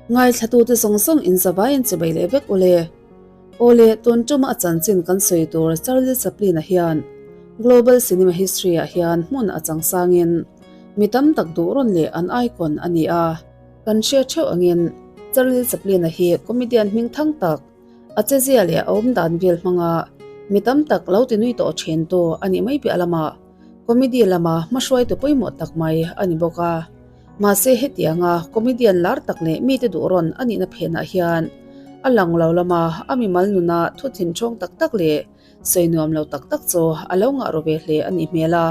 Ngaithlatute zawng zawng in zavaiin chibai leh vek ule. Awle, tun tuma a chanchin kan sawi tur Charlie Chaplin-a hian Global Cinema History-ah hian hmun a chang sangin mi tam tak duh rawn leh an icon a ni a. Kan hria theuh angin Charlie Chaplin-a hi comedian hming thang tak, a chezia leh a awm dan vel hmanga mi tam tak lo ti nui tawh thintu a nih mai piah lamah comedy lama hmahruaitu pawimawh tak mai a ni bawk a. Mahse hetianga comedian lar tak leh mite duh rawn a nihna phenah hian a lang lo lama a mimal nuna thu thinthawng tak tak leh sawi nuam lo tak tak chu a lo ngah ru ve hle a nih hmel a.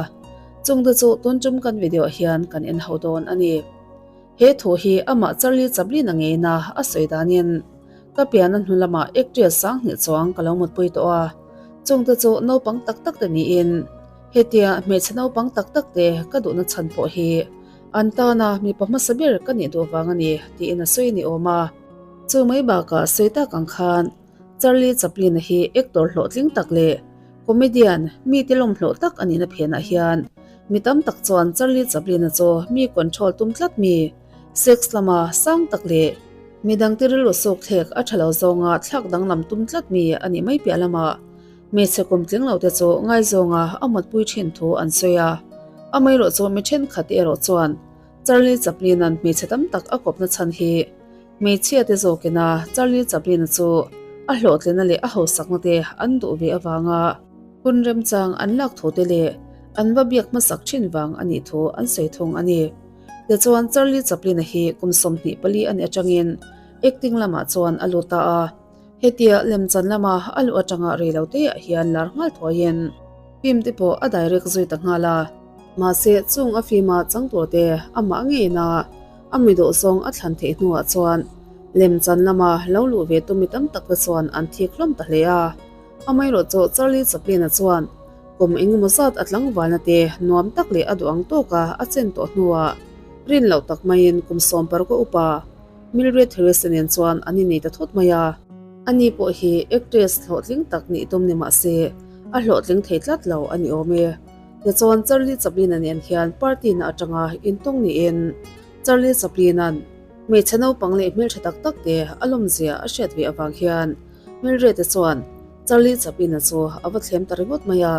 Chungte chu tun tum kan video ah hian kan en ho dawn a ni. He thu hi amah Charlie Chaplin-a ngeina a sawi danin ka pianna hnu lamah actress sanghnih chuang ka lo mutpui tawh a, chungte chu naupang tak tak te niin hetia hmeichhe naupang tak tak te ka duhna chhan pawh hi An tana mipa hmasa ber ka nih duh vang a ni tiin a sawi a ni awm a. Chu mai bakah sawi tak ang khan Charlie Chaplin-a hi actor hlawhtling tak leh comedian mi te lawmhlawh tak a nihna phenah hian mi tam tak chuan Charlie Chaplin-a chu mi control tum tlat mi, sex lama sang tak leh midangte rilru suk thlek a tha lo zawnga thlak danglam tum tlat mi a nih mai piah lamah Hmeichhe kum tling lo te chu ngaizawnga a mutpui thin thu an sawi a, amaherawh chu mi thenkhat te erawh chuan Charlie Chaplin-a'n hmeichhe tam tak a kawpna chhan hi hmeichhia te zawkina Charlie Chaplin-a chu a hlawhtlina leh a hausakna te an duh ve avanga hun remchang an lak thu te leh an va biak hmasak thin vang a nih thu an sawi thung a ni. Tichuan Charlie Chaplin-a hi kum 24 a nih atangin acting lamah chuan a lut ta a. Hetia lemchan lama a luh atanga rei lo te ah hian lar nghal thuaiin film te pawh a direct zui ta nghal a. Mahse chung a film a chang tur te amah ngeiin a a mi duh zawng a thlan theih hnuah chuan lemchan lama lo luh ve tu mi tam tak te chuan an thik hlawm ta hle a. Amaherawh chu Charlie Chaplin-a chuan kum engemaw zat a tlangvalna te nuam tak leh a duh ang tawka a chen tawh hnuah rin loh tak maiin kum 16 upa Mildred Harrison nen chuan an innei ta thut mai a. Ani pawh hi actress hlawhtling tak nih tum ni mah se, a hlawhtling thei tlat lo a ni awm e. Tichuan Charlie Chaplin-a nen hian party na atanga intawng niin Charlie Chaplin-a'n hmeichhe naupang leh hmeltha tak tak te a lawmzia a hriat ve avang hian Mildred-a chuan Charlie Chaplin-a chu a va thlem ta ringawt mai a.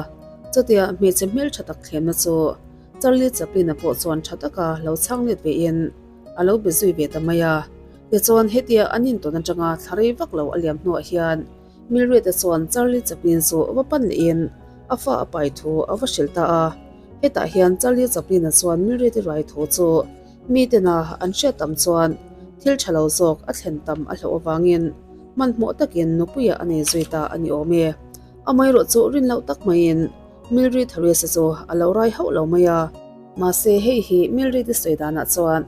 Chutia hmeichhe hmeltha tak thlemna chu Charlie Chaplin-a pawh chuan tha taka lo chhang let vein a lo be zui ve ta mai a. Tichuan hetia an intawn atanga thla rei vak lo a liam hnuah hian Mildred-a chuan Charlie Chaplin chu va pan lehin a fa a pai thu a va hrilh ta a. Hetah hian Charlie Chaplin-a chuan Mildred-i rai thu chu mitena an hriat tam chuan thil tha lo zawk a thlen tam a hlauh avangin hmanhmawh takin nupuia a nei zui ta a ni awm e. Amaherawh chu rin loh tak maiin Mildred Harris-a chu a lo rai hauh lo mai a. Mahse hei hi Mildred-i sawi danah chuan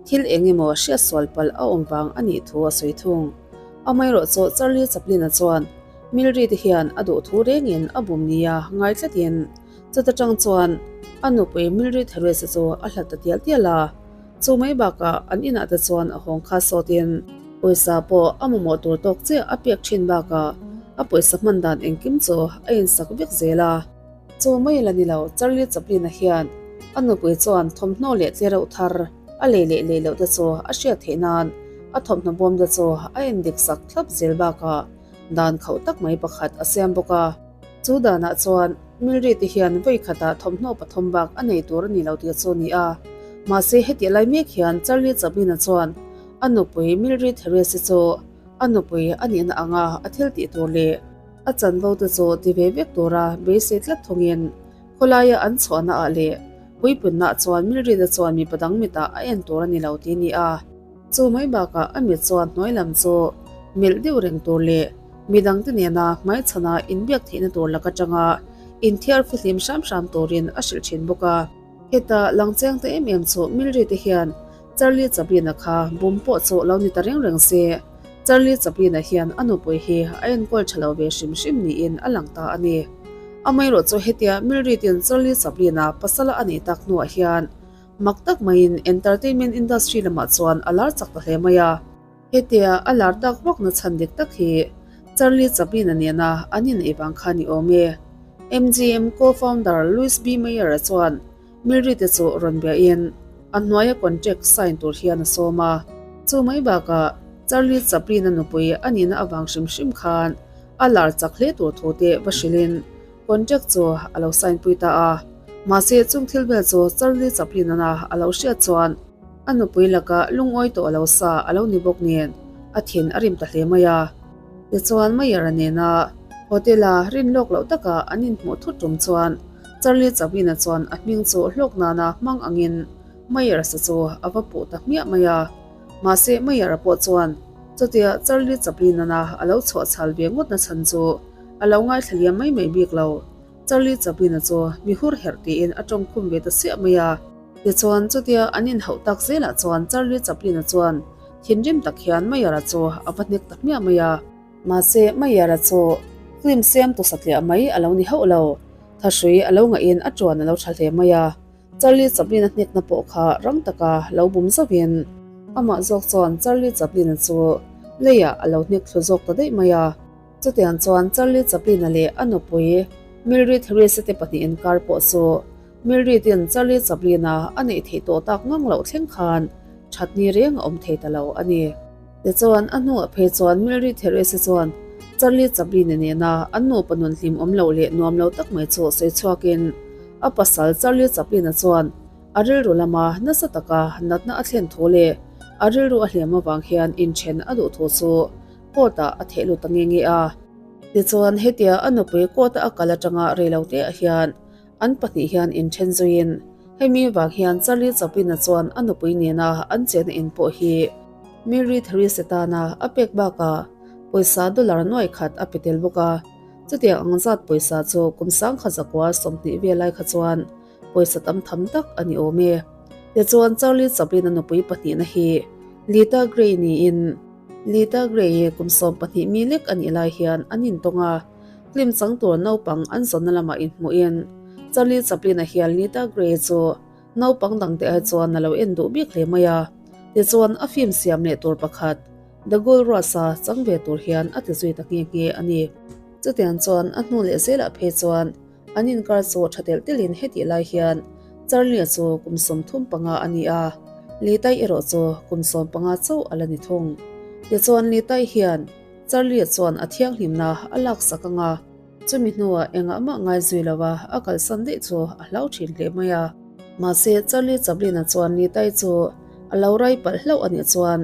thil eng emaw hriat sual palh a awm vang a nih thu a sawi thung. Amaherawh chu Charlie Chaplin-a chuan Mildred-i hian a duh thu rengin a bum nia ngai tlatin chuta tang chuan a nupui Mildred Harris-a chu a hlat ta tial tial a. Chu mai bakah an inah te chuan a hawng kha sawtin pawisa pawh a mamawh tur tawk chiah a pek thin bakah a pawisa hman dan engkim chu a insak vek zel a. Chu mai la ni lo, Charlie Chaplin-a hian a nupui chuan thawmhnaw leh tlereuh thar a lei leh lei loh te chu a hriat theih nan a thawmhnaw bawm te chu a endik sak thlap zel bakah dan khauh tak mai pakhat a siam bawk a. Chu danah chuan Milry te hian vawi khatah thawmhnaw pathum bak a nei tur a ni lo tih chu a ni a. Mahse heti lai mek hian Charlie Chaplin-a chuan a nupui Milry Therese-i chu a nupui a nihna anga a thil tih tur leh a chanvo te chu ti ve vek tura beisei tlat thungin khawlaia an chhuahna ah leh puipunna chuan Mildred-a chuan mipa dang mitah a en tur a ni lo tih a ni a. Chu mai bakah a mit chuan hnuai lam chu melh deuh reng tur leh midangte nena hmaichhana inbiak theihna tur lak atanga inthiar fihlim hram hram turin a hrilh thin bawk a. Heta langcheng ta em em chu Mildred-te hian Charlie Chaplin-a kha bum pawh chu lo ni ta reng reng se, Charlie Chaplin-a hian a nupui hi a enkawl tha lo ve hrim hrim niin a lang ta a ni. Amaherawh chu hetia Mildred-in Charlie Chaplin-a pasala a neih tak hnuah hian mak tak maiin entertainment industry lamah chuan a lar chak ta hle mai a. Hetia a lar tak vak na chhan dik tak hi Charlie Chaplin-a nena an inneih vang kha ni awm e. MGM co-founder Louis B. Mayer-a chuan Mildred-te chu rawn biahin a hnuaia contract sign tur hian a sawm a. Chu mai bakah Charlie Chaplin-a nupui a nihna avang hrim hrim khan a lar chak hle tur thu te va hrilhin contract chu a lo sign pui ta a. Mahse chung thil vel chu Charlie Chaplin-ana a lo hriat chuan a nupui lakah lungawi tawh lo sa a lo ni bawk nen a thin a rim ta hle mai a. Tichuan Mayer-a nena hotel-a rin lawk loh taka an inhmuh thut tum chuan Charlie Chaplin-a chuan a hming chu hlawk nana hmang angin Myers-a chu a va puh ta hmiah mai a. Mahse Mayer-a pawh chuan chutia Charlie Chaplin-ana a lo chhuah chhal ve ngawt na chhan chu a lo ngaithla liam mai mai bik lo. Charlie Chaplin-a chu mi hur herh tiin a tawngkhum ve ta siah mai a. Tichuan chutia an inhauh tak zelah chuan Charlie Chaplin-a chuan thinrim tak hian Mayer-a chu a va hnek ta hmiah mai a. Mahse Mayer-a chu film siamtu satliah mai a lo ni hauh lo. Thahrui a lo ngahin a tuan a lo tha hle mai a. Charlie Chaplin-a hnekna pawh kha rang taka lo bum zauhin amah zawk chuan Charlie Chaplin-a chu leiah a lo hnek thlu zawk ta daih mai a. Chutiang chuan Charlie Chaplin-a leh a nupui Mildred Harris-a te pahnih inkar pawh chu Mildred-in Charlie Chaplin-a a neih theih tawh tak ngang loh thleng khan thatni reng a awm thei ta lo a ni. Tichuan, a hnuah phei chuan Mildred Harris-a chuan Charlie Chaplin-a nena an nupa nun hlim awm loh leh nuam lo tak mai chu sawi chhuakin a pasal Charlie Chaplin-a chuan a rilru lama nasa taka natna a thlen thu leh a rilru a hliam avang hian inthen a duh thu chu court-ah a theh lut ta nge nge a. Tichuan, hetia a nupui court-a a kal atanga reiloteah hian An pahnih hian inthen zuiin hemi vang hian Charlie Chaplin-a chuan a nupui nena an chenna in pawh hi Mary Therese tana a pek bakah pawisa dollar nuai khat a pe tel bawk a. Chutiang ang zat pawisa chu kum sangkhat zakua 20 vel lai kha chuan pawisa tam tham tak a ni awm e. Tichuan Charlie Chaplin-a nupui pahnihna hi Lita Grey niin Lita Grey-i kum 12 mi lek a nih lai hian an intawng a. Film chang tur naupang an zawnna lamah inhmuhin Charlie Chaplin-a hian Lita Grey chu naupang dangte ai chuan a lo en duh bik hle mai a. Tichuan a film siam leh tur pakhat The Gold Rush-a chang ve tur hian a ti zui ta nghe nghe a ni. Chutiang chuan a hnu leh zelah phei chuan an inkar chu tha telh telhin hetih lai hian Charlie-a chu kum 35 a ni a, Lita-i erawh chu kum 15 chauh a la ni thung. Tichuan Lita-i hian Charlie chuan a thianghlimna a laksak ang a, chumi hnuah engah mah ngai zui lo a, a kalsan daih chu a hlau thin hle mai a. Mahse, Charlie Chaplin-a chuan Nitai chu a lo rai palh hlauh a nih chuan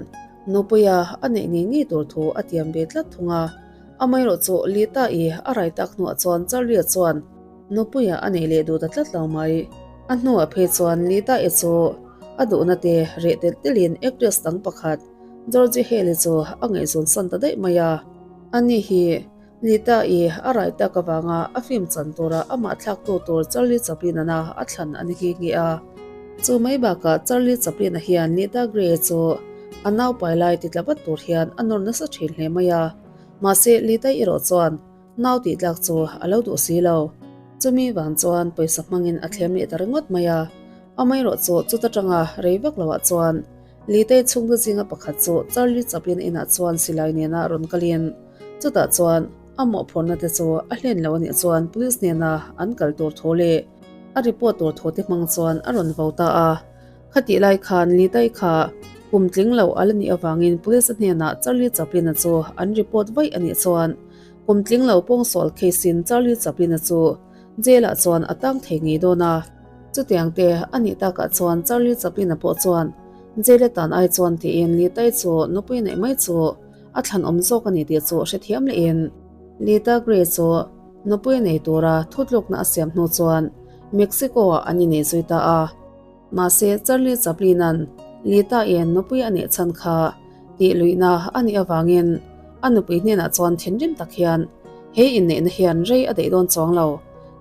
nupuia a neih ngei ngei tur thu a tiam ve tlat thung a. Amaherawh chu Lita-i a rai tak hnuah chuan Charlie-a chuan nupuia a neih leh duh ta tlat lo mai. A hnuah phei chuan Lita-i chu a duhna te reh telh telhin actress dang pakhat, Georgie Haley chu a ngaihzawn san ta daih mai a, ani hi Nita-i a rai tak avanga a film chan tura amah thlaktu tur Charlie Chaplin-ana a thlan a ni nghe nghe a. Chu mai bakah Charlie Chaplin-a hian Nita Grey chu a naupai lai titla vat tur hian a nawr nasa thin hle mai a, mahse Nita-i erawh chuan nau tihtlak chu a lo duh si lo. Chumi vang chuan pawisa hmangin a thlem leh ta ringawt mai a, amaherawh chu chuta tanga rei vak loah chuan Litei chhungte zinga pakhat chu Charlie Chaplin inah chuan silai nena rawn kalin chutah chuan a mawhphurhna te chu a hlen lo anih chuan police nena an kal tur thu leh a report tur thu te hmang chuan a rawn vo ta a. Khatih lai khan Litei kha kum tling lo a la nih avangin police hnenah Charlie Chaplin-a chu an report vaih anih chuan kum tling lo pawngsual case in Charlie Chaplin-a chu jail-ah chuan a tang thei ngei dawn a. Chutiang te a nih takah chuan Charlie Chaplin-a pawh chuan jail atan ai chuan tiin Lita-i chu nupui neih mai chu a thlan awm zawk a ni tih chu hrethiam lehin Lita Grey chu nupui nei tura thutlukna a siam hnu chuan Mexico-ah an inei zui ta a. Mahse Charlie Chaplin-a'n Lita-i'n nupui a neih chhan kha tih luihna a nih avangin a nupui hnenah chuan thinrim tak hian he inneihna hian rei a daih dawn chuang lo.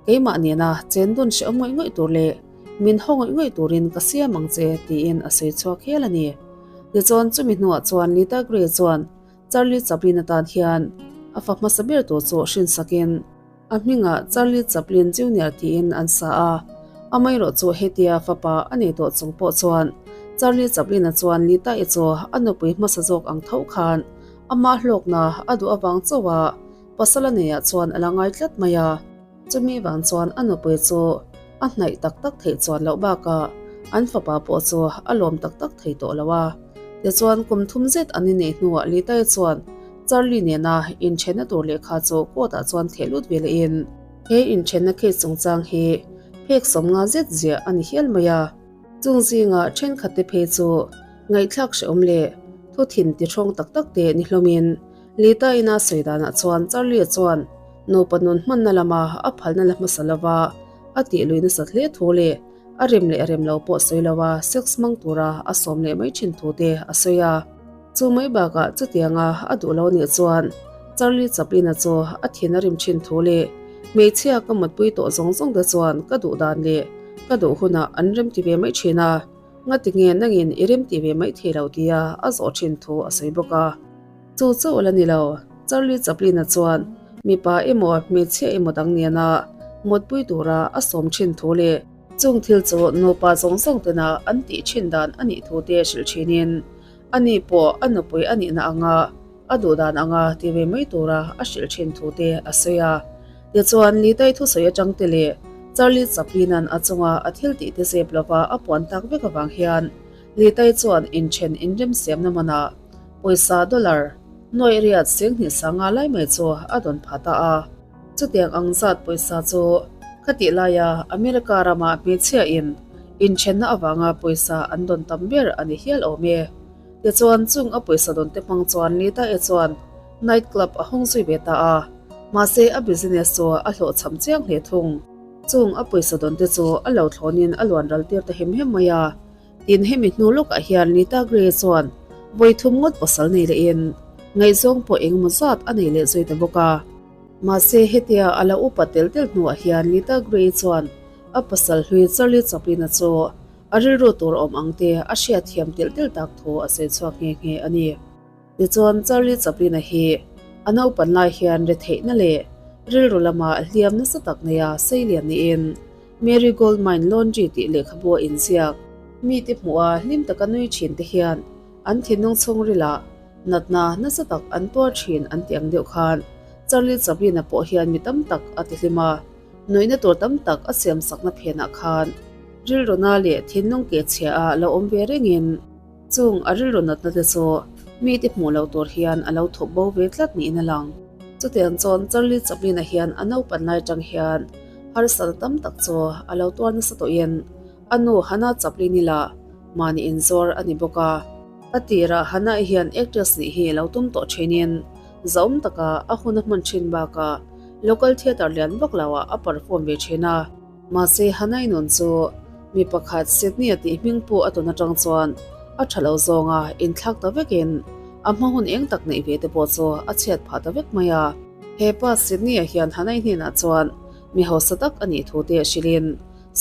Keimah nena chen dun hrehawm ngawih ngawih tur leh min haw ngawih ngawih turin ka siam ang che tiin a sawi chhuak hial a ni. Tichuan chumi hnuah chuan Lita Grey chuan Charlie Chaplin atan hian a fa hmasa ber tur chu hrinsakin a hmingah Charlie Chaplin Junior tiin an sa a. Amaherawh chu hetia fapa a nei tawh chung pawh chuan Charlie Chaplin-a chuan Lita-i chu a nupui hmasa zawk ang tho khan amah hlawkna a duh avang chauh a Pasal a neiah chuan a la ngai tlat mai a, chumi vang chuan a nupui chu a hnaih tak tak theih chuan loh bakah an fapa pawh chu a lawm tak tak thei tawh lo a. Tichuan, kum thum zet an inneih hnuah Lita-i chuan Charlie nena inthenna tur lehkha chu court-ah chuan theh lut ve lehin, he inthenna case chungchang hi phek 50 zet ziah a ni hial mai a. Chung zinga thenkhatte phei chu ngaihthlak hrehawm leh thu thin ti hrawng tak tak te ni hlawmin Lita ina sawi danah chuan Charlie-a chuan nupa nun hmanna lama a phalna la hmasa lova a tih lui nasat hle thu leh a rem leh rem lo pawh sawi lova sex hmang tura a sawm leh mai thin thu te a sawi a. Chu mai bakah chutianga a duh lo nih chuan Charlie Chaplin-a chu a thin a rim thin thu leh hmeichhia ka mutpui tawh zawng zawng te chuan ka duh dan leh ka duh hunah an remti ve mai thin a, ngati nge nangin i remti ve mai thei lo tia a zawh thin thu a sawi bawk a. Chu chauh la ni lo, Charlie Chaplin-a chuan mipa emaw hmeichhia emaw dang nena mutpui tura a sawm thin thu leh chung thil chu nupa zawng zawng tena an tih thin dan a nih thu te hrilh thinin Ani pawh a nupui a nihna anga a duh dan anga ti ve mai tura a hrilh thin thu te a sawi a. Tichuan, Litai thusawi atang te leh Charlie Chaplin-a'n a chunga a thil tih te zep lova a puan tak vek avang hian Litai chuan inthen inremsiamna manah pawisa dollar nuaih riat 2050 lai mai chu a dawn phah ta a. Chutiang ang zat pawisa chu khatih laia America rama hmeichhia in inthenna avanga pawisa an dawn tam ber a ni hial awm e. Tichuan chung a pawisa dawn te hmang chuan Lita e chuan night club a hawng zui ve ta a, mahse a business chu a hlawhchham chiang hle thung. Chung a pawisa dawn te chu a lo thlawnin a luan ral tir ta hem hem mai a. Tin hemi hnu lawkah hian Lita Grey chuan vawi thum ngawt pasal nei lehin ngaihzawng pawh engemaw zat a nei leh zui ta bawk a. Mahse hetia a lo upa tel tel hnuah hian Lita Grey chuan a pasal hlui Charlie Chaplin-a chu a rilru tur awm ang te a hriatthiam telh telh tak thu a sawi chhuak nghe nghe a ni. Tichuan Charlie Chaplin-a hi a naupan lai hian retheihna leh rilru lama hliam nasa tak neia sei lian niin Mary Gold Mine Laundry tih lehkhabu a inziak. Mite hmuha hlim taka nui thin te hian an thinlung chhungrilah natna nasa tak an tuar thin an ti ang deuh khan Charlie Chaplin-a pawh hian mi tam tak a ti hlim a, nuihna tur tam tak a siam sakna phenah khan rilruna leh thinlung ke chhia ah lo awm ve rengin Chung a rilru natna te chu mite hmuh loh tur hian a lo thawk bo ve tlat niin a lang. Chutiang chuan Charlie Chaplin-a hian a naupan lai atang hian harsatna tam tak chu a lo tuar nasa tawhin a nu Hannah Chaplin-i lah mahni inzawr a ni bawk a. A tirah Hannah-i hian actress nih hi lo tum tawh thinin zahawm taka a hun a hman thin bakah local theatre lian vak loah a perform ve thin a. Mahse, Hanai nun chu mi pakhat Sydney-a tih hming pawh a tawn atang chuan a tha lo zawnga inthlak ta vekin a hma hun eng tak neih ve te pawh chu a chhiat phah ta vek mai a. He pa Sydney-a hian Hanai hnenah chuan mi hausa tak a nih thu te hrilhin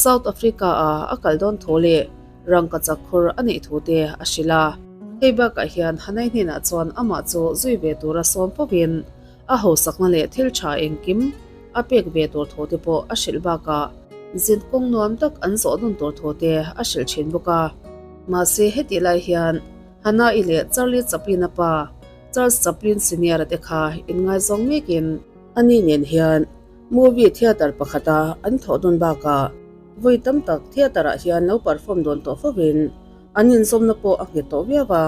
South Africa-a a kal dawn thu leh rangkachak khur a neih thu te a hrilh a. Hei bakah hian Hanai hnenah chuan amah chu zui ve tura sawm fovin A hausakna leh thil tha engkim a pek ve tur thu te pawh a hrilh bakah zin kawng nuam tak an zawh dun tur thu te a hrilh thin bawk a. Mahse hetih lai hian Hannah-i leh Charlie Chaplin-a pa Charles Chaplin Senior-a te kha inngaizawng mekin ani nen hian movie theatre pakhata an thawh dun bakah vawi tam tak theatre-ah hian lo perform dawn tawh fovin an inzawmna pawh a nghet tawh viau a.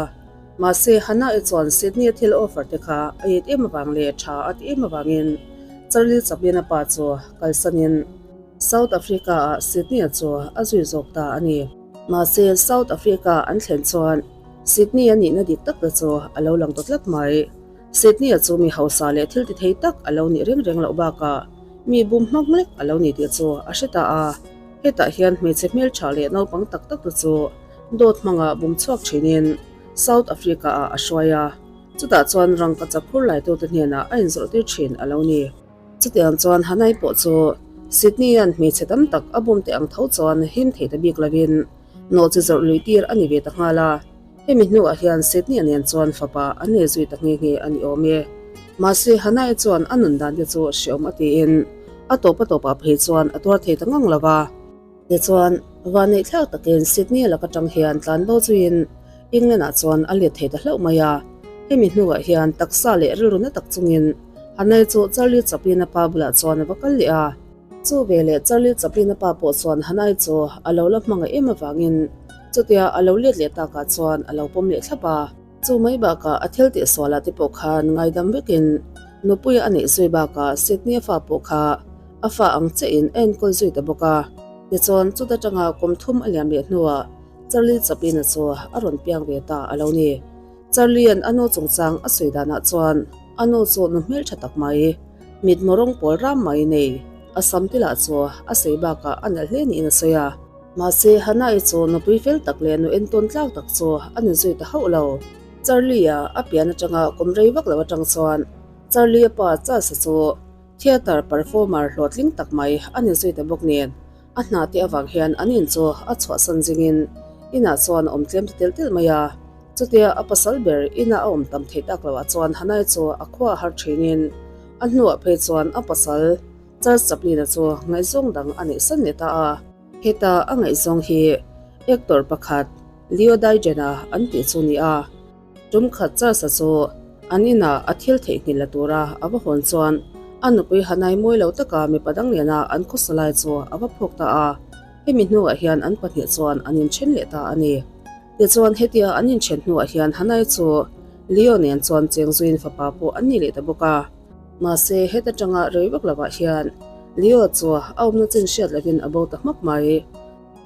Mahse, Hannah-i chuan Sydney-a thil offer te kha a it em avang leh tha a ti em avangin Charlie Chaplin-a pa chu kalsanin South Africa-ah Sydney-a chu a zui zawk ta a ni. Mahse, South Africa an thlen chuan Sydney-a nihna dik tak te chu a lo lang ta tlat mai. Sydney-a chu mi hausa leh thil ti thei tak a lo nih reng reng loh bakah mi bum hmang lek a lo ni tih chu a hre ta a. Hetah hian hmeichhe hmeltha leh naupang tak tak te chu Dawt hmanga bum chhuak thinin South Africa-ah a hruai a, chutah chuan rangkachak phur laitute hnenah a inzawrhtir thin a lo ni. Chutiang chuan Hanai pawh chu Sydney-a'n hmeichhe tam tak a bum teh ang tho chuan him thei ta bik lovin nawhchi zawrh lui tir a ni ve ta nghal a, hemi hnuah hian Sydney-a nen chuan fapa an nei zui ta nghe nghe a ni awm e. Mahse Hanai chuan a nun dan te chu hreawm a tiin a tawp a tawpah phei chuan a tuar thei ta ngang lo va. Tichuan, vanneih thlak takin Sydney lak atang hian tlanbo chuin England-ah chuan a let thei ta hlauh mai a. Hemi hnuah hian taksa leh rilru na tak chungin Hanai chu Charlie Chaplin-a pa bulah chuan a va kal leh a. Chu veleh Charlie Chaplin-a pa pawh chuan Hanai chu a lo la hmangaih em avangin Chutia a lo let leh takah chuan a lo pawm leh thlap a. Chu mai bakah a thil tih sualah te pawh khan ngaidam vekin nupui a neih zui bakah Sydney-a fa pawh kha a fa ang chiahin a enkawl zui ta bawk a. Tichuan, chuta tanga kum thum a liam leh hnuah Charlie Chaplin-a chu a rawn piang ve ta a lo ni. Charlie-a'n a nu chungchang a sawi danah chuan a nu chu nu hmeltha tak mai, mitmu rawng pawl ram mai nei, a sam te lah chu a sawi bakah a nalh hle niin a sawi a. Mahse, Hannah-i chu nupui fel tak leh nu entawn tlak tak chu a ni zui ta hauh lo. Charlie-a a pian atanga kum rei vak lo atang chuan Charlie-a pa Charles-a chu theatre performer hlawhtling tak mai a ni zui ta bawk nen, a hna te avang hian an in chu a chhuahsan zingin inah chuan a awm tlem ta telh telh mai a. Chutia a pasal ber ina a awm tam theih tak loah chuan Hannah-i chu a khua a har thinin a hnuah phei chuan a pasal Charles Chaplin-a chu ngaihzawng dang a neih san leh ta a. Heta a ngaihzawng hi actor pakhat Leo Digen-a an tih chu ni a. Tum khat Charles-a chu an inah a thil theihnghilh la tura a va hawn chuan a nupui Hanai mawi lo taka mipa dang liana an khawsa lai chu a va phawk ta a. Hemi hnuah hian an pahnih chuan an inthen leh ta a ni. Tichuan hetia an inthen hnuah hian Hanai chu Leo nen chuan cheng zuiin fapa pawh an ni leh ta bawk a. Mahse, heta tanga rei vak lovah hian Leo chu a awmna chin hriat lovin a bo ta hmak mai.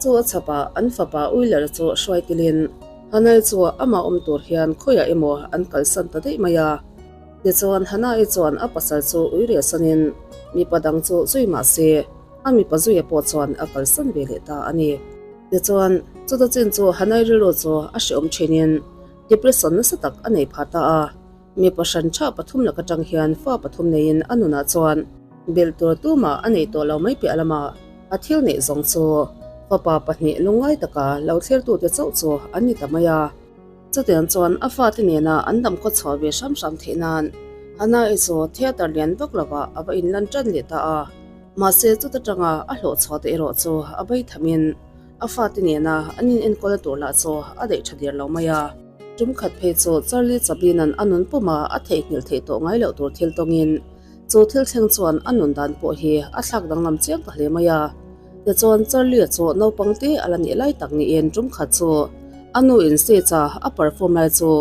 Chu a chhapah an fapa Wheeler chu hruai tilin Hanai chu amah awm tur hian khawiah emaw an kalsan ta daih mai a. Tichuan Hanai chuan a pasal chu ui riahsanin mipa dang chu zui mah se, a mipa zuia pawh chuan a kalsan ve leh ta a ni. Tichuan, chuta chin chu Hanai rilru chu a hreawm thinin depression nasa tak a nei phah ta a. Mipa hran tha pathum lak atang hian fa pathum neiin a nunah chuan belh tur tumah a nei tawh lo mai piah lamah a thil neih zawng chu fapa pahnih lungngai taka lo thlertute chauh chu an ni ta mai a. Chutiang chuan a fate nena an dam khaw chhuah ve hram hram theih nan Hannah-i chu theatre lian vak lovah a va inlan tan leh ta a. Mahse chuta tanga a hlawh chhuah te erawh chu a bei thamin a fate nena an inenkawlna tur lah chu a daih tha der lo mai a. Tum khat phei chu Charlie Chaplin-a'n a nun puma a theihnghilh theih tawh ngai loh tur thil tawngin chu thil thleng chuan a nun dan pawh hi a thlak danglam chiang ta hle mai a. Tichuan Charlie-a chu naupang te a la nih lai tak niin tum khat chu a nu in stage-a a perform lai chu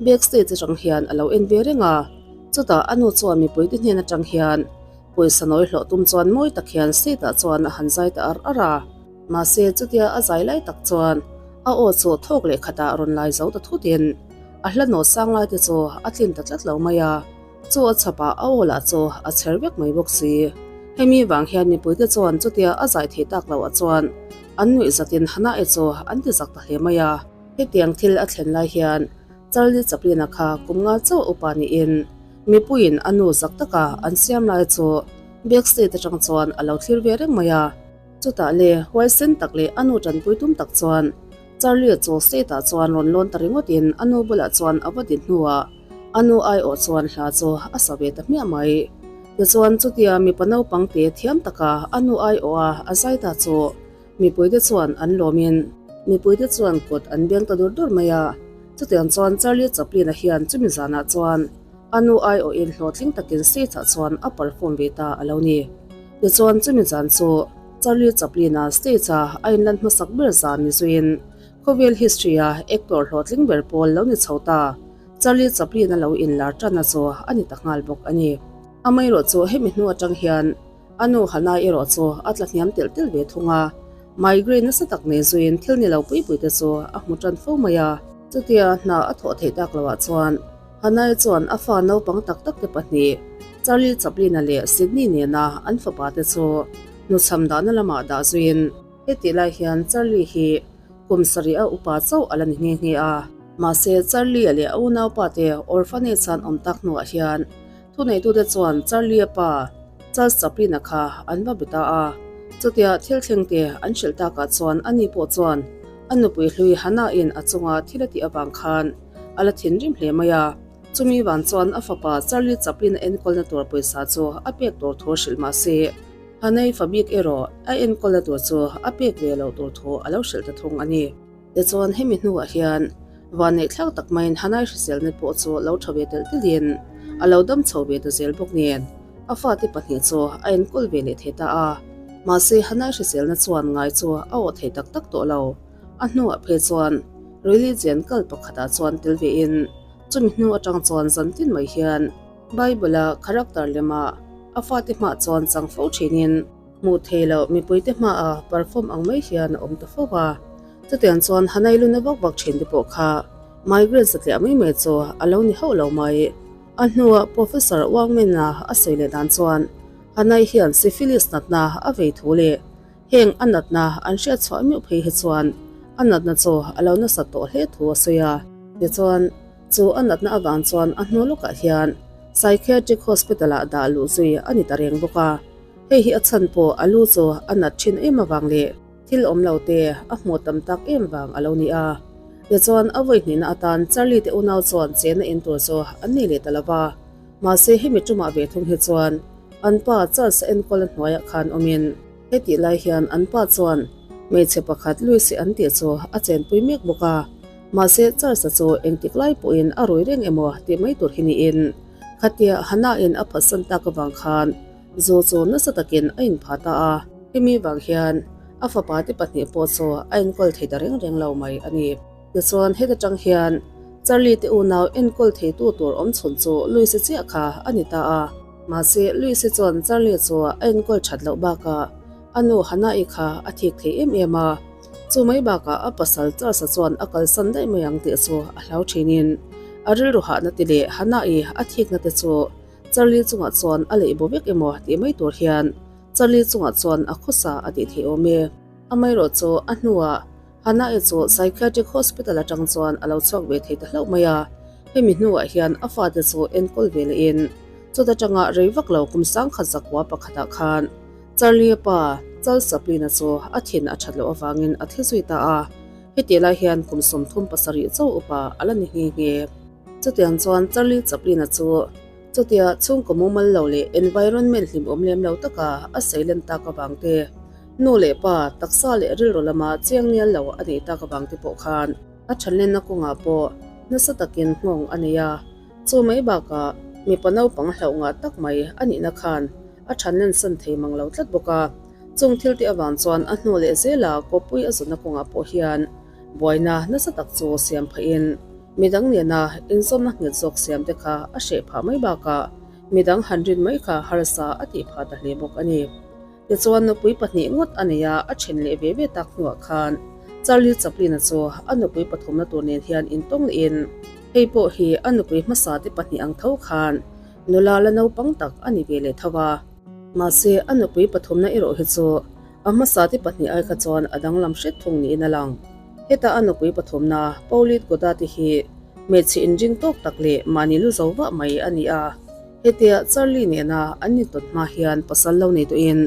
backstage atang hian a lo en ve reng a. Chutah a nu chuan mipuite hnen atang hian pawisa nawi hlawh tum chuan mawi tak hian stage-ah chuan a han zai ta ar ar a. Mahse, chutia a zai lai tak chuan a aw chu thawk leh khatah rawn lai zo ta thutin a hla nawh sang lai te chu a tlin ta tlat lo mai a, chu a chhapah a aw lah chu a chher vek mai bawk si. Hemi vang hian mipuite chuan chutia a zai thei tak loh ah chuan an nuih zatin Hannah-i chu an ti zak ta hle mai a. Hetiang thil a thlen lai hian Charlie Chaplin-a kha kum nga chauh upa niin mipuiin a nu zak taka an siam lai chu backstage atang chuan a lo thlir ve reng mai a. Chutah le, huaisen tak leh a nu tanpui tum tak chuan Charlie chu state-ah chuan rawn lawn ta ringawtin a nu bulah chuan a va din hnuah a nu aiawh chuan hla chu a sa ve ta hmiah mai. Tichuan chutia mipa naupang te thiam taka a nu aiawha a zai ta chu mipuite chuan an lawmin mipuite chuan kut an beng ta dur dur mai a. Chutiang chuan Charlie Chaplin-a hian chumi zanah chuan a nu aiawhin hlawhtling takin stage-ah chuan a perform ve ta a lo ni. Tichuan chumi zan chu Charlie Chaplin-a stage-a a inlan hmasak ber zan ni zuiin khawvel history-a actor hlawhtling ber pawl lo ni chho ta Charlie Chaplin-a lo inlar tanna chu a ni ta nghal bawk a ni. Amaherawh chu hemi hnu atang hian a nu Hannah erawh chu a tla hniam telh telh ve thung a, migraine nasa tak nei zuiin thil ni lo pui pui te chu a hmu tan fo mai a. Chutia hna a thawh theih tak loah chuan Hanai chuan a fa naupang tak tak te pahnih, Charlie Chaplin-a leh Sydney nena an fapa te chu hnuchham dahna lamah dah zuiin, hetih lai hian Charlie hi kum sarih a upa chauh a la ni nghe nghe a. Mahse, Charlie-a leh a unaupa te orphanage an awm tak hnuah hian thuneitute chuan Charlie-a pa, Charles Chaplin-a kha an va be ta a. Chutia thil thleng te an hrilh takah chuan ani pawh chuan a nupui hlui Hannah-in a chunga thil a tih avang khan A la thinrim hle mai a, chumi vang chuan a fapa Charlie Chaplin a enkawlna tur pawisa chu a pek tur thu hrilh mah se, Hanei fa bik erawh a enkawlna tur chu a pek ve loh tur thu a lo hrilh ta thung a ni. Tichuan hemi hnuah hian vanneih thlak tak maiin Hanai hriselna pawh chu lo tha ve telh telhin a lo dam chho ve ta zel bawk nen a fate pahnih chu a enkawl ve leh thei ta a. Mahse Hanai hriselna chuan ngai chu a awh thei tak tak tawh lo. A hnuah phei chuan religion kal pakhatah chuan tel vein chumi hnu atang chuan zan tin mai hian Bible-a character lema a fate hmah chuan chang fo thinin hmuh thei loh mipuite hmaah perform ang mai hian a awm ta fo va. Chutiang chuan Hanai luna vak vak thin te pawh kha migraine satliah mai mai chu a lo ni hauh lo mai. A hnuah Professor Wangmena a sawi leh dan chuan Hanai hian syphilis natna a vei thu leh Heng a natna an hriat chhuah meuh phei hi chuan a natna chu a lo nasat tawh hle thu a sawi a. Tichuan, chu a natna avang chuan a hnu lawkah hian Psychiatric Hospital-ah dah luh zui a ni ta reng bawk a. Hei hi a chhan pawh a lu chu a nat thin em avang leh thil awm lo te a hmuh tam tak em vang a lo ni a. Tichuan, a vawi hnihna atan Charlie te unau chuan chena in tur chu an nei leh ta lo va. Mahse, hemi tumah ve thung hi chuan an pa Charles-a enkawl a hnuaiah khan awmin, Hetih lai hian an pa chuan hmeichhe pakhat Lucy an tih chu a chenpui mek bawk a, mahse Charles-a chu engtik lai pawhin a rui reng emaw tih mai tur hi niin khatia Hannah-in a phatsan tak avang khan zu chu nasa takin a inpha ta a. Hemi vang hian a fapa te pahnih pawh chu a enkawl thei ta reng reng lo mai a ni. Tichuan heta tang hian Charlie te unau enkawl theitu tur awm chhun chu Lucy chiah kha a ni ta a. Mahse, Lucy chuan Charlie chu a enkawl that loh bakah a nu Hannah-i kha a thik thei em em a. Chu mai bakah a pasal Charles-a chuan a kalsan daih mai ang tih chu a hlau thinin a rilru hahna te leh Hannah-i a thikna te chu Charlie chungah chuan a leih bo vek emaw tih mai tur hian Charlie chungah chuan a khawsa a tih theih awm e. Amaherawh chu a hnuah Hannah-i chu Psychiatric Hospital atang chuan a lo chhuak ve thei ta hlauh mai a, hemi hnuah hian a fate chu enkawl ve lehin chawt atanga rei vak lo kum sangkhat zakua pakhatah khan Charlie-a pa Charles Chaplin-a chu a thin a that loh avangin a thi zui ta a, hetih lai hian kum 37 chauh upa a la ni nghe nghe. Chutiang chuan Charlie Chaplin-a chu chutia chhungkaw mumal lo leh environment hlimawm lem lo taka a seilen tak avang te, Nu leh pa, taksa leh rilru lama chiang nial lo a nih tak avang te pawh khan a thanlenna kawngah pawh nasa takin nghawng a nei a. Chu mai bakah mipa naupang hlauh ngah tak mai a nihna khan a thanlen san thei mang lo tlat bawk a. Chung thil te avang chuan a hnu leh zela kawppui a zunna kawngah pawh hian buaina nasa tak chu siam phahin midang nena inzawmna nghet zawk siam te kha a hreh phah mai bakah midang han rin mai kha harsa a tih phah ta hle bawk a ni. Tichuan nupui pahnih ngawt a nei a, a then leh ve ve tak hnuah khan Charlie Chaplin-a chu a nupui pathumna tur nen hian intawng lehin hei pawh hi a nupui hmasa te pahnih ang tho khan nula la naupang tak a ni ve leh tho a. Mahse a nupui pathumna erawh hi chu a hmasa te pahnih ai kha chuan a danglam hret thung niin a lang. Heta a nupui pathumna Pauline Goddard-i hi hmeichhe inring tawk tak leh mahni lu zo vah mai a ni a. Hetia Charlie nena an intawt hma hian pasal lo nei tawhin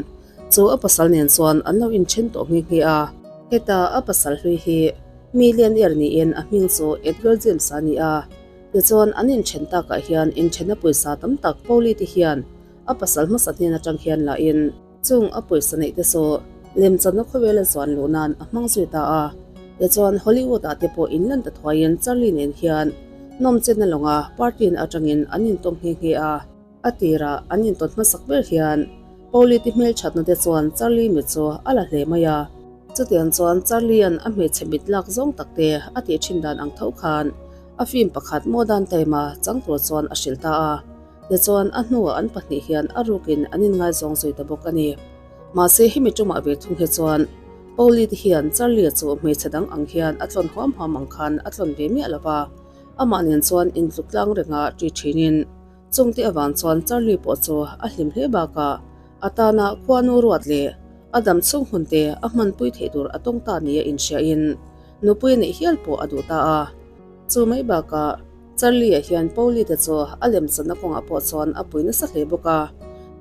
chu a pasal nen chuan an lo inthen tawh nghe nghe a. Heta a pasal hlui hi mi lian er niin a hming chu Edgar James a ni a. Tichuan an inthen takah hian inthenna pawisa tam tak Pauli te hian a pasal hmasa hnen atang hian lahin chung a pawisa neih te chu lemchanna khawvela zuan luh nan a hmang zui ta a. Tichuan Hollywood ah te pawh inlan ta thuaiin Charlie nen hian nawmchenna lawnga party na atangin an intawm nghe nghe a. A tirah an intawn hmasak ber hian Pauli te hmelthatna te chuan Charlie mit chu a la hle mai a. Chutiang chuan Charlie-a'n a hmeichhe mit lak zawng tak te a tih thin dan ang tho khan a film pakhat Modern Time-a chang tur chuan a hrilh ta a. Tichuan a hnuah an pahnih hian a rukin an inngaizawng zui ta bawk a ni. Mahse hemi tumah ve thung hi chuan Pauli te hian Charlie-a chu hmeichhe dang ang hian a tlawn huam huam ang khan a tlawn ve miah lo va, amah nen chuan intluk tlang renga ṭi ṭhinin chungte avang chuan Charlie pawh chu a hlim hle bakah a tana khuanu ruat leh a dam chhung hun te a hmanpui theih tur a tawng ta nia inhriain nupui a neih hial pawh a duh ta a. Chu mai bakah Charlie-a hian Pauli te chu a lemchanna kawngah pawh chuan a pui nasa hle bawk a.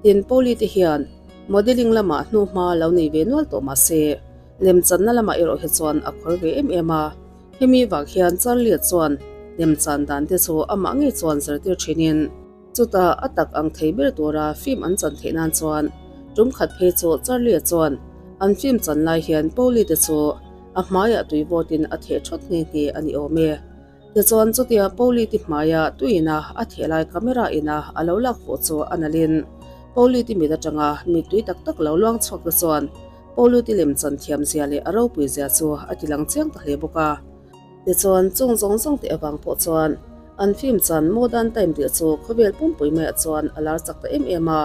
Tin, Pauli te hian modelling lamah hnuhma lo nei ve nual tawh mah se, lemchanna lamah erawh hi chuan a khawr ve em em a. Hemi vang hian Charlie-a chuan lemchan dan te chu amah ngei chuan zirtir thinin, chutah a tak ang thei ber tura film an chan theih nan chuan tum khat phei chu Charlie-a chuan an film chan lai hian Pauli te chu a hmaiah tui vawtin a theh thawt nghe nghe a ni awm e. Tichuan chutia Pauli ti hmaia tuina a theh lai camera ina a lo lak fuh chu a nalhin Pauli ti mit atanga mittui tak tak lo luang chhuak te chuan. Pauluti lem chan thiam zia leh a ropui zia chu a ti lang chiang ta hle bawk a. Tichuan, chung zawng zawng te avang pawh chuan an film chan Modern Time tih chu khawvel pumpui maiah chuan a lar chak ta em em a.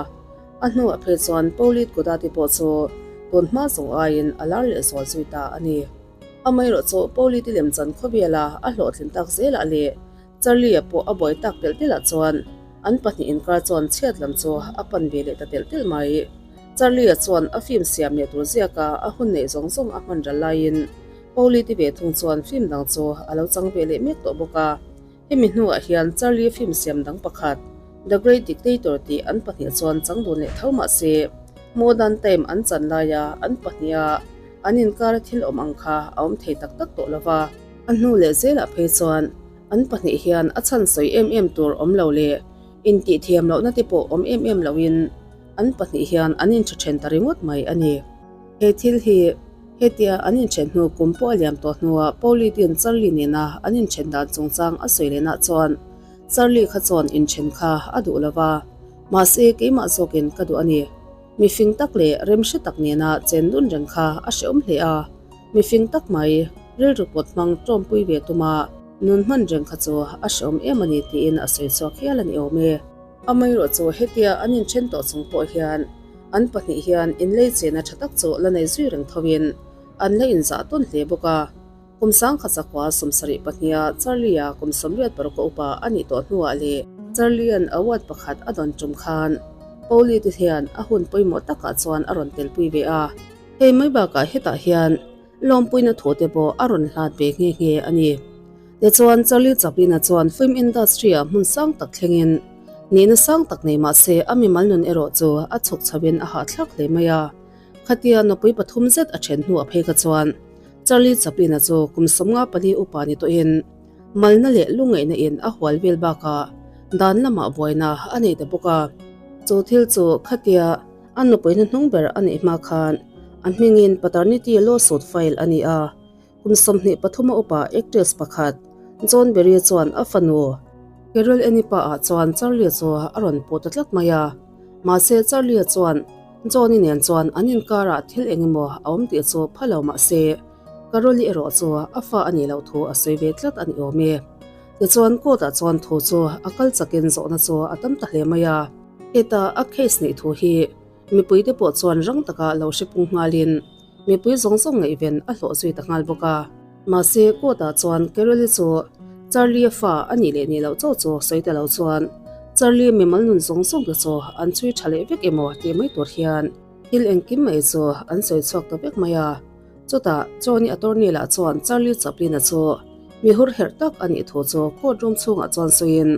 A hnuah phei chuan Paulit Godati pawh chu tun hma zawng aiin a lar leh zual zui ta a ni. Amaherawhchu Pauliti lemchan khawvela a hlawhtlin tak zelah leh Charlie-a pawh a buai tak telh telhah chuan an pahnih inkar chuan chhiat lam chu a pan ve leh ta telh telh mai. Charlie-a chuan a film siam leh tur ziaka a hun neih zawng zawng a hman ral laiin Pauliti ve thung chuan film dang chu a lo chang ve leh mek tawh bawk a. Hemi hnuah hian Charlie film siam dang pakhat, The Great Dictator tih an pahnih chuan chang dun leh tho mah se, Modern Time an chan laia an pahniha an inkara thil awm ang kha a awm thei tak tak tawh lo va. A hnu leh zelah phei chuan an pahnih hian a chhan sawi em em tur awm lo leh intihthiam lohna te pawh awm em em loin an pahnih hian an intha then ta ringawt mai a ni. He thil hi hetia an inthen hnu kum pawh a liam tawh hnuah Pauline Charlie nena an inthen dan chungchang a sawi lehnah chuan Charlie kha chuan inthen kha a duh lo va, mahse keimah zawkin ka duh a ni. Mifing tak leh remhre tak nena chen dun reng kha a hrehawm hle a, mifing tak mai rilru pawt hmang tawmpui ve tuma nun hman reng kha chu a hrehawm em a ni tiin a sawi chhuak hial a ni awm e. Amaherawhchu hetia an inthen tawh chung pawh hian an pahnih hian inlei chena tha tak chu la nei zui reng thoin an la inzah tawn hle bawk a. Kum sangkhat zakua 72a Charlie-a kum 86 a upa a nih tawh hnuah leh Charlie-a'n award pakhat a dawn tum khan Pauli te hian a hun pawimawh takah chuan a rawn telpui ve a. Hei mai bakah hetah hian lawmpuina thu te pawh a rawn hlat ve nghe nghe a ni. Tichuan Charlie Chaplin-a chuan film industry-ah hmun sang tak thlengin nihna sang tak nei mah se a mimal nun erawh chu a chhuk chhoin a hahthlak hle mai a. Khatia nupui pathum zet a then hnuah phei kha chuan Charlie Chaplin-a chu kum 54 upa ni tawhin malna leh lungngaihna in a hual vel bakah dan lamah buaina a nei ta bawk a. Chu thil chu khatia a nupui hnuhnung ber a neih hma khan a hmingin paternity lawsuit file a ni a. Kum 23 a upa actress pakhat John Barry chuan a fanu Carol Anne pa ah chuan Charlie chu a rawn puh ta tlat mai a. Mahse Charlie chuan Johnny nen chuan an inkarah thil eng emaw a awm tih chu pha lo mah se Carol-i erawh chu a fa a nih loh thu a sawi ve tlat a ni awm e. Tichuan court ah chuan thu chu a kal chakin zawhna chu a tam ta hle mai a. Heta a case neih thu hi Mipuite pawh chuan rang taka lo hre pung nghalin mipui zawng zawng ngaihven a hlawh zui ta nghal bawk a. Mahse, court-ah chuan Carol-i chu Charlie-a fa a nih leh nih loh chauh chu sawi ta lo chuan Charlie mimal nun zawng zawng te chu an chhui tha leh vek emaw tih mai tur hian thil engkim mai chu an sawi chhuak ta vek mai a. Chutah, Johnny attorney lah chuan Charlie Chaplin-a chu mi hur herh tak a nih thu chu court room chhungah chuan sawiin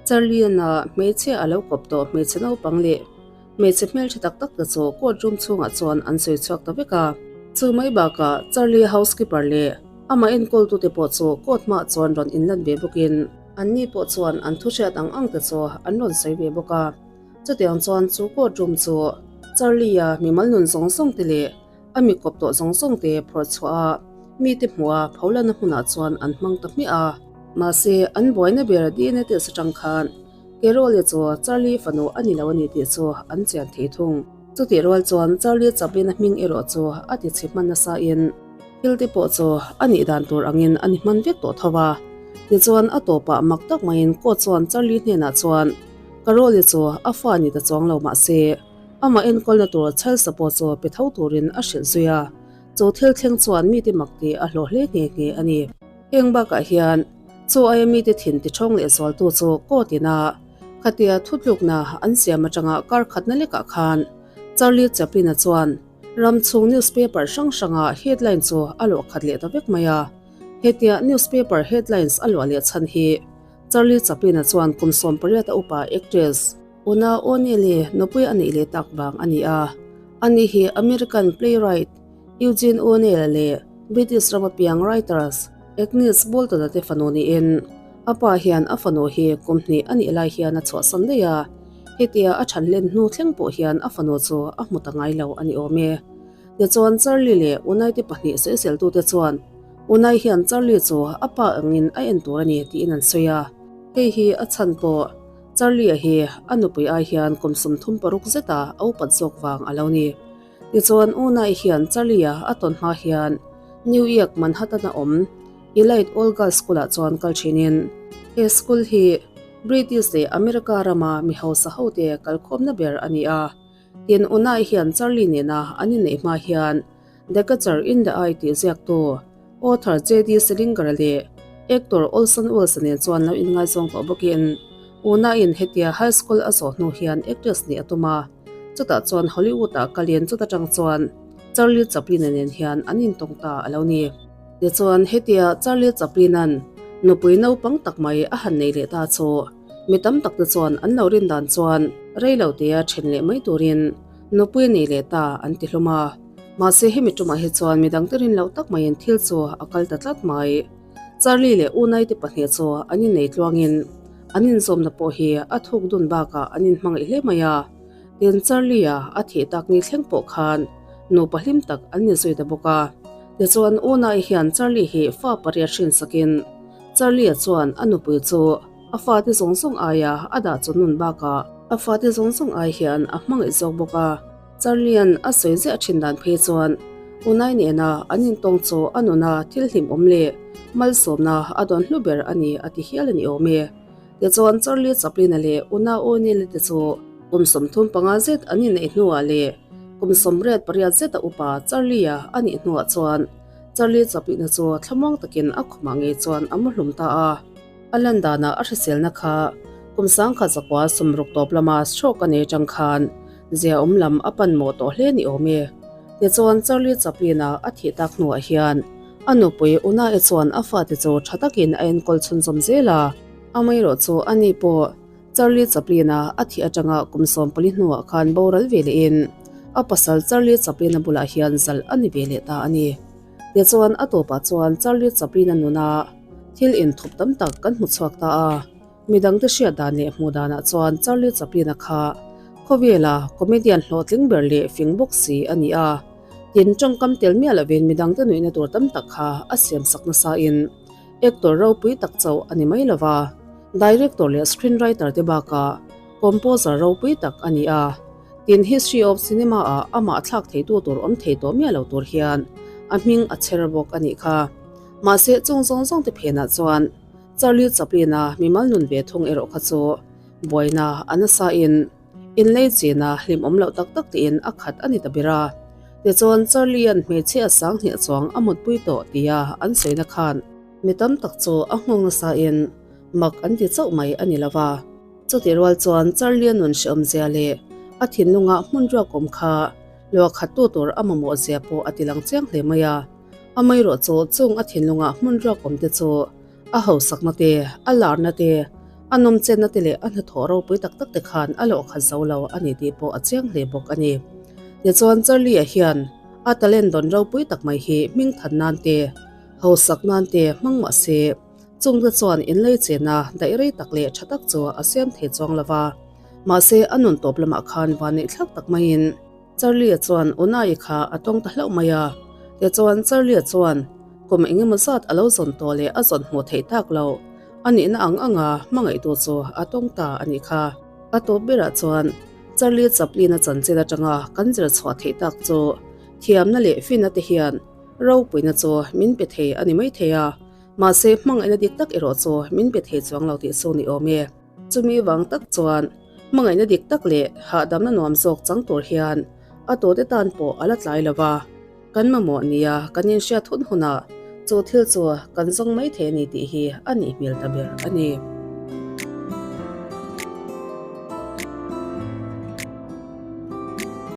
Charlie-a hmeichhia a lo kawp tawh hmeichhe naupang leh Hmeichhe hmeltha tak tak te chu court room chhungah chuan an sawi chhuak ta vek a. Chu mai bakah Charlie housekeeper leh amah enkawltute pawh chu court hmaah chuan rawn inlan ve bawkin anni pawh chuan an thu hriat ang ang te chu an rawn sawi ve bawk a. Chutiang chuan chu court room chu Charlie-a mimal nun zawng zawng te leh a mi kawp tawh zawng zawng te phawrh chhuah a, mite hmuh a pholana hmunah chuan an hmang ta hmiah a. Mahse an buaina ber DNA test atang khan Carol-i chu Charlie fanu a ni lo a ni tih chu an chian thei thung. Chutih rual chuan Charlie Chaplin-a hming erawh chu a ti chhe hman nasa in thil te pawh chu a nih dan tur angin a ni hman vek tawh tho a. Tichuan a tawpah mak tak maiin court chuan Charlie hnenah chuan Carol-i chu a fa a ni ta chuang lo mahse amah enkawlna tur child support chu pe tho turin a hrilh zui a. Chu thil thleng chuan mite mak tih a hlawh hle nghe nghe a ni. Heng bakah hian Chu aia mite thin ti thawng leh zualtu chu court ina khatia thutlukna an siam atanga kar khatna lekah khan Charlie Chaplin-a chuan ram chhung newspaper hrang hranga headline chu a luah khat leh ta vek mai a. Hetia newspaper headlines a luah leh chhan hi Charlie Chaplin-a chuan kum 18 a upa actress Una O'Neill-i nupui a neih leh tak vang a ni a. Ani hi American playwright Eugene O'Neill-a leh British rama piang writers Agnes Bolton-a te fanu niin a pa hian a fanu hi kum hnih a nih lai hian a chhuahsan daih a, hetia a than len hnu thleng pawh hian a fanu chu a hmu ta ngai lo a ni awm e. Tichuan Charlie leh Unai te pahnih sawiseltute chuan Unai hian Charlie chu a pa angin a en tur a ni tiin an sawi a, hei hi a chhan pawh Charlie-a hi a nupui ai hian kum 36 zeta a upat zawk vang a lo ni. Tichuan Unai hian Charlie-a a tawn hma hian New York Manhattan-a awm Elite All Girls School-ah chuan kal thinin he school hi British leh America rama mi hausa hote kalkhawmna ber a ni a. Tin, Unai hian Charlie nena an inneih hma hian The Catcher in the Eye tih ziaktu author JD Salinger leh actor Orson Welles nen chuan lo inngaizawng tawh bawkin Unaiin hetia high school a zawh hnu hian actress nih a tum a, chutah chuan Hollywood-ah kalin chuta tang chuan Charlie Chaplin-a nen hian an intawng ta a lo ni. Tichuan hetia Charlie Chaplin-a'n nupui naupang tak mai a han nei leh ta chu mi tam tak te chuan an lo rin dan chuan rei lo tea then leh mai turin nupui a nei leh ta an ti hlawm a. Mahse hemi tumah hi chuan midang te rin loh tak maiin thil chu a kal ta tlat mai. Charlie leh Unai te pahnih chu an innei tluangin an inzawmna pawh hi a thuk dun bakah an inhmangaih hle mai a. Tin Charlie-a a thih tak ni thleng pawh khan nupa hlim tak an ni zui ta bawk a. Tichuan Unai hian Charlie hi fa pariat hrinsakin Charlie-a chuan a nupui chu a fate zawng zawng aia a dah chu nun bakah a fate zawng zawng ai hian a hmangaih zawk bawk a. Charlie-a'n a sawi ziah thin dan phei chuan Unai nena an intawng chu a nuna thil hlimawm leh malsawmna a dawn hlu ber a ni a ti hial a ni awm e. Tichuan Charlie Chaplin-a leh Una O'Neill-i te chu kum 35 zet an inneih hnuah leh kum 88 zeta upa Charlie-a a nih hnuah chuan Charlie Chaplin-a chu thlamuang takin a khumah ngei chuan a mu hlum ta a. A lan danah a hriselna kha kum 1960 tawp lama stroke a nei atang khan ziaawm lam a pan mawh tawh hle ni awm e. Tichuan Charlie Chaplin-a a thih tak hnuah hian a nupui Una-i chuan a fate chu tha takin a enkawl chhunzawm zel a. Amaherawh chu ani pawh Charlie Chaplin-a a thih atanga kum 14 hnuah khan boral ve lehin a pasal Charlie Chaplin-a bulah hian zalh a ni ve leh ta a ni. Tichuan a tawpah chuan Charlie Chaplin-a nuna thil inthup tam tak kan hmu chhuak ta a. Midangte hriat dan leh hmuh danah chuan Charlie Chaplin-a kha khawvela comedian hlawhtling ber leh fing bawk si a ni a. Tin, tawngkam tel miah lovin midangte nuihna tur tam tak kha a siamsak nasain actor ropui tak chauh a ni mai lo va, director leh screenwriter te bakah composer ropui tak a ni a. Tin, history of cinema-ah amah thlak theitu tur awm thei tawh miah lo tur hian a hming a chher bawk a nih kha. Mahse, chung zawng zawng te phenah chuan Charlie Chaplin-a mimal nun ve thung erawh kha chu buaina a nasa in inlei china hlimawm loh tak tak tiin a khat a ni ta ber a. Tichuan Charlie-a'n hmeichhe a sang hnih chuang a mutpui tawh tia an sawina khan mi tam tak chu a nghawng nasa in mak an ti chauh mai a ni lo va. Chutih rual chuan Charlie-a nun hrehawmzia leh a thinlunga hmun ruak awm kha luahkhattu tur a mamawh zia pawh a tilang chiang hle mai a. Amaherawh chu chung a thinlunga hmun ruak awm te chu a hausakna te, a larna te, a nawmchenna te leh a hnathawh ropui tak tak te khan a lawh khat zo lo a ni tih pawh a chiang hle bawk a ni. Tichuan Charlie-a hian a talent dawn ropui tak mai hi hmingthan nan te, hausak nan te hmang mah se, chungte chuan inlei chena daih rei tak leh tha tak chu a siam thei chuang lo va. Mahse a nun tawp lamah khan vanneih thlak tak maiin, Charlie-a chuan Unai kha a tawng ta hlauh mai a, tichuan Charlie-a chuan kum eng emaw zat a lo zawn tawh leh a zawn hmuh theih tak lo a nihna ang anga hmangaihtu chu a tawng ta a nih kha. A tawp berah chuan Charlie Chaplin-a chanchin atanga kan zir chhuah theih tak chu thiamna leh finna te hian ropuina chu min pe thei a ni maithei a, mahse hmangaihna dik tak erawh chu min pe thei chuang lo tih chu ni awm e. Chumi vang tak chuan hmangaihna dik tak leh hahdamna nuam zawk chang tur hian a tute tan pawh a la tlai lo va, kan mamawh nia kan inhriat hun hunah chu thil chu kan zawng mai thei a ni tih hi a nih hmel ta ber a ni.